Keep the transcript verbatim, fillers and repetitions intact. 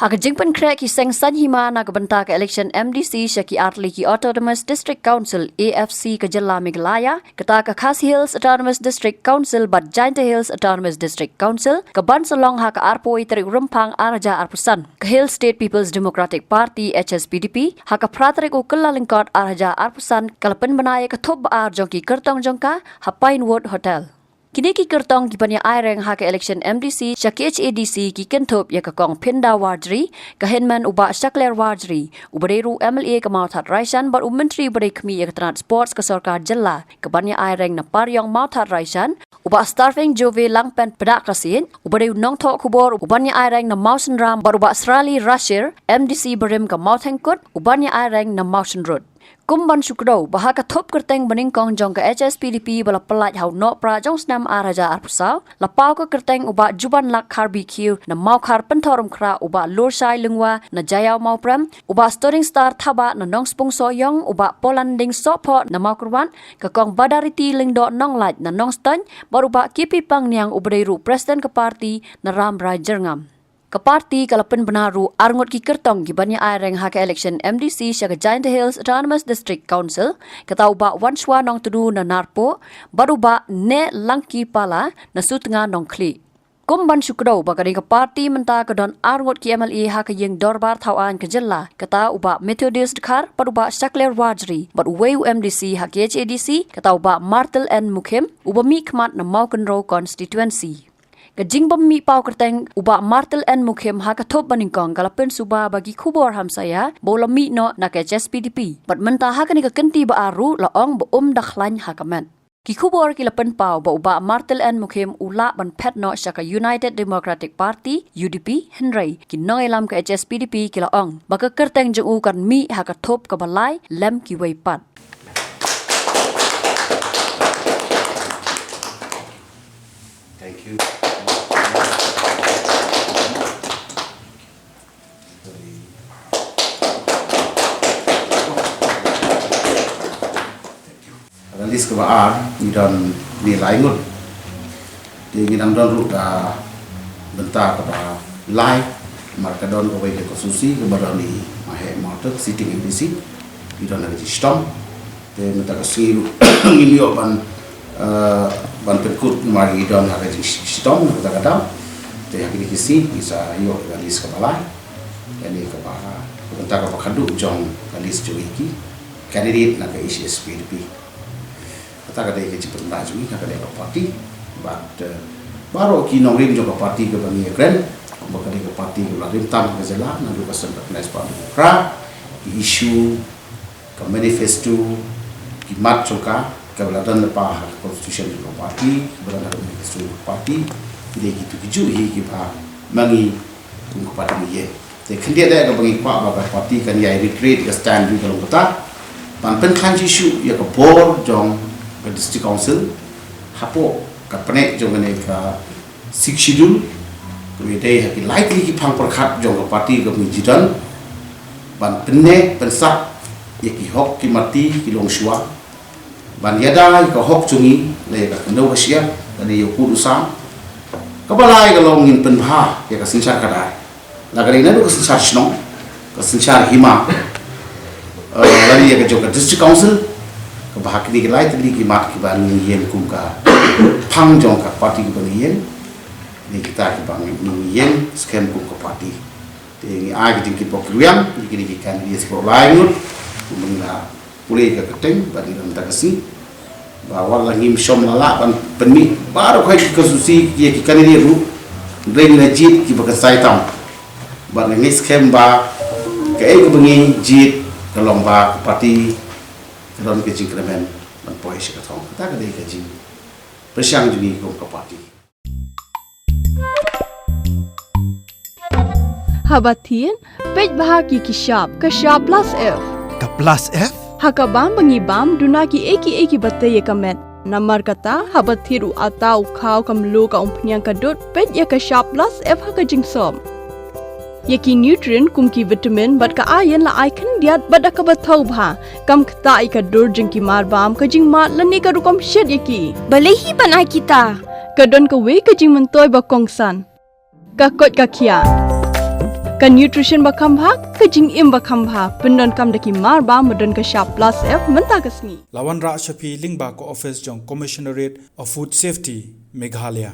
Ha ka jingpynkhreh ki seng saiñ hima na ka bynta ka election M D C sha ki artylli ki Autonomous District Council, A F C, ka jylla Meghalaya, kata ka Khasi Hills Autonomous District Council bad Jaintia Hills Autonomous District Council, ka ban sa long ha ka arphew tarik Rymphang ar hajar arphew san. Ka Hill State People's Democratic Party, H S P D P, ha ka phra tarik u Kyllalyngkot ar hajar arphew san, ka la pynbna ïa ka thup ba ar jong ki kyrtong jong ka ha Pinewood Hotel. Kine ki kyrtong ki ban ïa aireng ha ka election M D C sha K H A D C ki kynthup ïa ka Kong Phinda Warjri, ka hynmen u Bah Shakliar Warjri, uba dei ruh M L A ka Mawthadraishan bad u Myntri uba dei khmih ïa ka tnat sports ka sorkar jylla, ka ban ïa aireng na Pariong Mawthadraishan, u Bah Starving Jove Langpen Pdakasiej, uba dei u nongthoh khubor u ban ïa aireng na Mawsynram, bad u Bah Srali Rashir, M D C barim ka Mawthengkut, u ban ïa aireng na Mawshynrut. Kum ban shu kdew ba ha ka thup kyrteng banyngkong jong ka H S P D P ba la pyllait ha u Nohprah jong u snem ar hajar arphew saw, la paw ka kyrteng u Bah Jubanlak Kharbi Khiew na Mawkhar Pynthotrymkhra, u Bah Lurshai Lyngwa na Jaïaw Mawprem, u Bah Storing Star Thabah na Nongspung Sohiong, u Bah Polanding Sohphoh na Mawkyrwat, ka Kong Badariti Lyngdoh Nonglait na Nongstoiñ, bad u Bah K P Pangniang uba dei ruh president ka party na Rambrai Jyrngam. Ka party ka la pynbna ruh arngut ki kyrtong ki ban ïa aireng ha ka election M D C sha ka Jaintia Hills Autonomous District Council, kata u Bah Wanshwa Nongtdu na Narpuh, bad u Bah Neh Langki Pala na Sutnga Nongkhlieh. Kum ban shu kdew ba ka dei ka party mynta ka don arngut ki M L A ha ka ïing dorbar thawaiñ ka jylla, kata u Bah Methodius Dkhar, bad u Bah Shakliar Warjri, bad uwei u M D C ha K H A D C, kata u Bah Martel N Mukhim, uba mihkhmat na Mawkynrew constituency. Ka jingbym mih paw kyrteng u Bah Martel N Mukhim ha ka thup banyngkong ka la pynsuba ba ki khubor hamsaïa ba u la mih noh na ka H S P D P. Bad mynta ha kane ka kynti ba ar ruh la ong ba um da khlaiñ ha ka met. Ki khubor ki la pynpaw ba u Bah Martel N Mukhim u lah ban phet noh sha ka United Democratic Party, U D P, hynrei ki nongïalam ka H S P D P ki la ong ba ka kyrteng jong u kan mih ha ka thup kaba lai lem kiwei pat. Thank you. List kaba ar, ngi don ne lai ngut. Te ngi dang don ruh da bynta kaba lai, namar ka don kawei ka constituency kaba don i Maheh Mawtek, sitting M D C, ngi don ha ka jingshitom. Te mynta ka sngi ruh ngim ïoh ban, eh, ban pynkut namar ngi don ha ka jingshitom na kata ka daw. Te ha kine ki sngi ngi sa ïoh ka list kaba lai. Kane kaba, ka bynta kaba khadduh jong ka list jong ki candidate na ka H S P D P. Kata ka dei ka jingpynbna jong ngi, kata ka dei ka party. Bad, eh, baroh ki nongrim jong ka party kaba ngi ïakren, kumba ka dei ka party kaba la rim tam ha ka jylla, naduh ka snem khatnai spah hynriew phra, ki issue, ka manifesto, ki mat jong ka, kaba la don lypa ha ka constitution jong ka party, kaba don ha ka manifesto jong ka party, ki dei kitu kijuh hi kiba ma ngi kum ka party ngi ïeng. Te khyndiat de kaba ngi kwah ba ka party kan ïai reiterate ka stand jong ka long kata. Ban pynkhlaiñ shisha ïa ka bor jong ka District Council hapoh ka pdeng jong kane ka Sixth Schedule. Kaba dei ha ki lai tylli ki phang pyrkhat jong ka party kaba ngi ju don. Ban pynneh pynsah ïa ki hok ki mati ki longshuwa. Ban ïada ïa ka hok jong ngi, la ïa ka khyndew ka shyiap, lane ïa u pud u sam. Kaba lai ka long ngin pynbha ïa ka synshar khadar. La ka dei naduh ka synshar shnong, ka synshar hima. Eh, lane ïa ka jong ka District Council, kaba ha kine ki lai tylli ki mat kiba ngi ïeng kum ka phang jong ka party kiba ngi ïeng. Kine kita kiba ngi ïeng skhem kum ka party. Te ngi ai ka jingkyrpad kyrwiang ïa kine ki candidate kiba lai ngut. Kumba ngi la pule ka kyrteng, bad ngi don mynta ka sngi. Ba wat la ngim shym la lah ban pynmih baroh ki constituency ïa ki candidate ruh, hynrei ngi la jied kiba kynsai tam. Bad ngi ngeit skhem ba kaei kaba ngi jied ka long ba ka party ka don ka jingkyrmen ban poi sha ka thong. Kata ka dei ka jingpyrshang jong ngi kum ka party. Haba thied, peit bha ki ki shap, ka shap plus F. Ka plus F? Ha ka bam ba ngi bam, duna kiei kiei kiba tei ïa ka met. Namar kata, haba thied u atta u khaw, ka mluh, ka umphniang, ka dud, peit ïa ka shap plus F ha ka jingsop. Ïa ki nutrient kum ki vitamin bad ka iron la ai khyndiat bad da kaba thaw bha. Kam ktah ïa ka dur jong ki marbam, ka jingmad lane ka rukom shet ïa ki. Balei hi ban ai kita? Ka don kawei ka jingmyntoi ba kongsan. Ka koit ka khiah. Ka nutrition ba kham bha, ka jingim ba kham bha, pyndonkam da ki mar ba ma don ka shap plus F mynta ka sngi. La wanrah sha phi lyngba ka office jong Commissionerate of Food Safety, Meghalaya.